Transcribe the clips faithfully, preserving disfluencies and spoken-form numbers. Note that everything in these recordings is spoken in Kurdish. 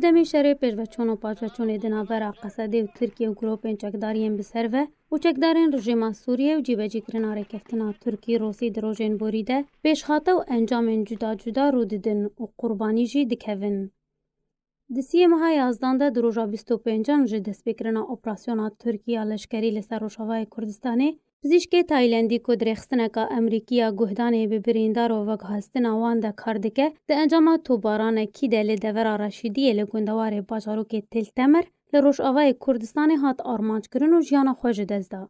Demê şerê pêşveçûn û paşveçûnê di navbera Qesedê û Tirkiye û grûpên çekdariyên bi ser ve û çekdarên rejîma Sûriyê û cîbecîkirina rêkeftina Tirkî-Rûsî di rojên borî de pêşhate û encamên cuda cuda rû didin û qurbanî jî dikevin. Di siyê meha yazdan de di roja bîst û pêncan ji destpêkirina operasyona Tirkî ya leşkerî li ser Rojavayê Kurdistanê, pizîşkê Taylandî ku di rêxistineka Amerîkî ya guhdanê bi birîndar û veguhestina wan de kar dike, di encama tobaranekî de li devera Reşîdiyê li gundewarê bajarokê Til Temer li Rojavayê Kurdistanê hat armanckirin û jiyana xwe ji dest da.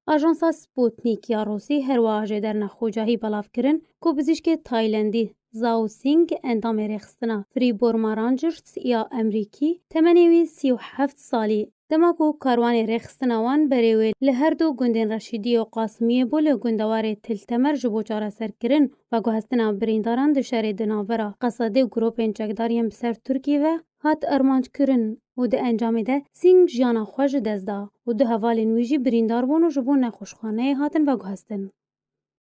Ajansa Sputnik ya Rûsî her wiha jêderine xocahî belav kirin ku pizîşkê Taylandî Zhao Sing, endamê rêxistina Free Burma Rangers ya Amerîkî, temenê wî sî û heft salî, dema ku karwanê rêxistina wan berê wê li her du gundên Reşîdiyê û Qasimiyê bû, li gundewarê Til Temer ji bo çareserkirin veguhestina birîndaran di şerê di navbera Qesedê û grûpên çekdar yên bi ser Tirkiyê ve hat armanckirin û di encamê de Singh jiyana xwe ji dest da û du hevalên wî jî birîndar bûn û ji bo nexweşxaneyê hatin veguhestin.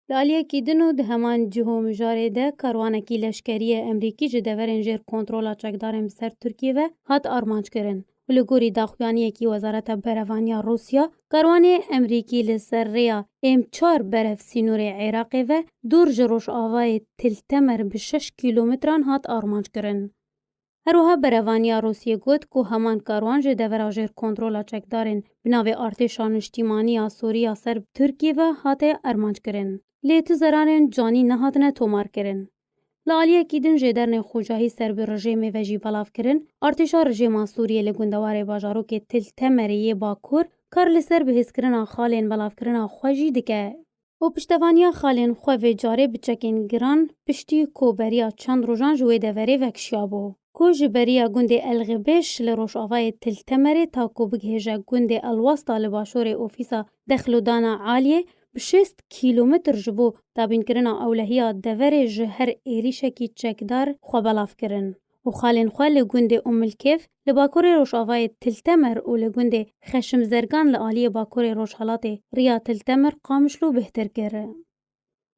Li aliyekî din û di heman cih û mijarê de karwanekî leşkerî yê Amerîkî ji deverên jêr kontrola çekdarên bi ser Tirkiyê ve hat armanckirin û li gorî daxuyaniyekî Wezareta Berevaniya Rûsya, karwanê Amerîkî li ser rêya M çar berev sînorê Iraqê ve dûr ji rojavayê Til Temer bi şeş kîlometran hat armanckirin. Her wiha berevaniya Rûsiyê got ku heman karwan ji devera jêr kontrola çekdarên bi navê Artêşa Niştîmanî ya Sûrî ya ser bi Tirkiyê ve hate armanckirin. Lê tu zerarên canî nehatine tomarkirin. Li aliyekî din jêdernê xocahî ser bi rejêmê ve jî belav kirin, artêşa rejêma Sûriyê li gundewarê bajarokê Til Temerê yê Bakur kar li ser bihêzkirina xalên belavkirina xwe jî dike. û piştevaniya xalên xwe vê carê bi çekên giran piştî ku beriya çend rojan ji wê deverê vekişiyabû. Ku ji beriya gundê El Xibeş li rojavayê Til Temerê ta ku bigihêje gundê El Wasta li başûrê ofîsa dexlûdana aliyê bi şêst kîlometr ji bo dabînkirina ewlehiya deverê ji her êrîşekî çekdar xwe belav kirin. û xalên xwe li gundê Umilkêf li bakurê rojavayê Til Temer û li gundê Xeşim Zergan li aliyê bakurê rojhelatê riya Til Temer Qamişlo bêhtir kir.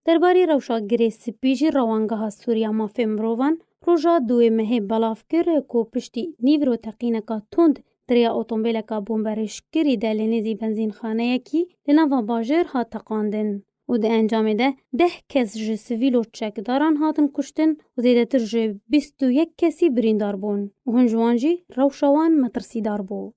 Derbarê rewşa Girê Spî jî Rewangeha Sûriya Mafê Mirovan roja duê mehê belav kir ku piştî nîvro teqîneka tund di rêya otombêleka bomberêşkirî de li nêzî benzînxaneyekî li nava bajêr hat teqandin. û di encamê de deh kes ji sivîl û çekdaran hatin kuştin û zêdetir ji bîst û yek kesî birîndar bûn û hin ji wan jî rewşa wan metirsîdar bû.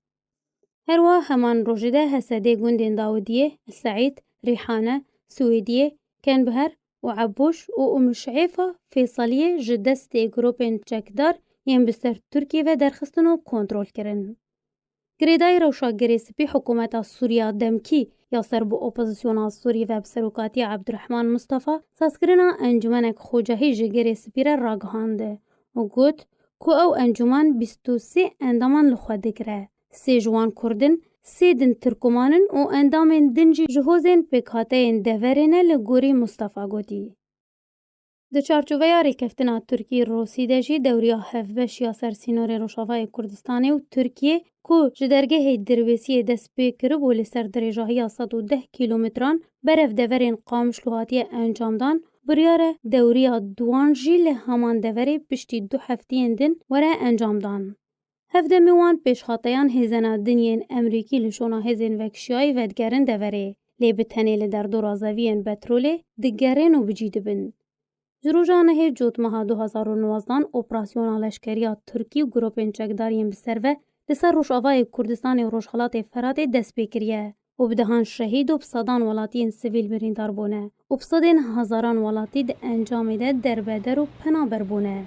Herwiha heman rojê de Hesedê gundên Dawidiyê, El Seîd, Rîhane, Swêdiyê, Kenbiher û Ebûş û Umuş'êfa Fêsaliyê ji destê grûpên çekdar yên bi ser Tirkiyê ve derxistin û kontrol kirin. Girêdayî rewşa Girê Spî hikûmeta Sûriya demkî ya ser bi opozisyona Sûrî ve bi serokatiya Ebdurehman Mustafa sazkirina encûmenek xocahî ji Girê Spî re ragihand û got ku ew encûmen bîst û sê endaman li xwe digire. Sê ji wan Kurd in, sê din Tirkuman in û endamên din jî ji hozên pêkhateyên deverê ne, li gorî Mustafa gotî. Di çarçoveya rêkeftina Tirkî-Rûsî de jî dewriya hevbeş ya ser sînorê Rojavayê Kurdistanê û Tirkiyê ku ji dergehê Dirbêsiyê dest pê kiribû li ser dirêjahiya sed û deh kîlometran berev deverên Qamişlo hatiye encamdan, biryar e dewriya duwan jî li heman deverê piştî du heftiyên din were encamdan. Hevdemê wan pêşhateyan hêzena din yên Emerîkî li şona hêzên vekişiyayî vedigerin deverê, lê bi tenê li derdora zeviyên petrolê digerin û bi cî dibin. Ji roja nehê Cotmeha du hezar û nozdan operasyona leşkerî ya Tirkî û grûpên çekdar yên bi ser ve li ser Rojavayê Kurdistanê û Rojhelatê Feratê dest pê kiriye û bi dehan şehîd û bi sedan welatiyên sivîl birîndar bûne û bi sedên hezaran welatî di encamê de derbeder û penaber bûne.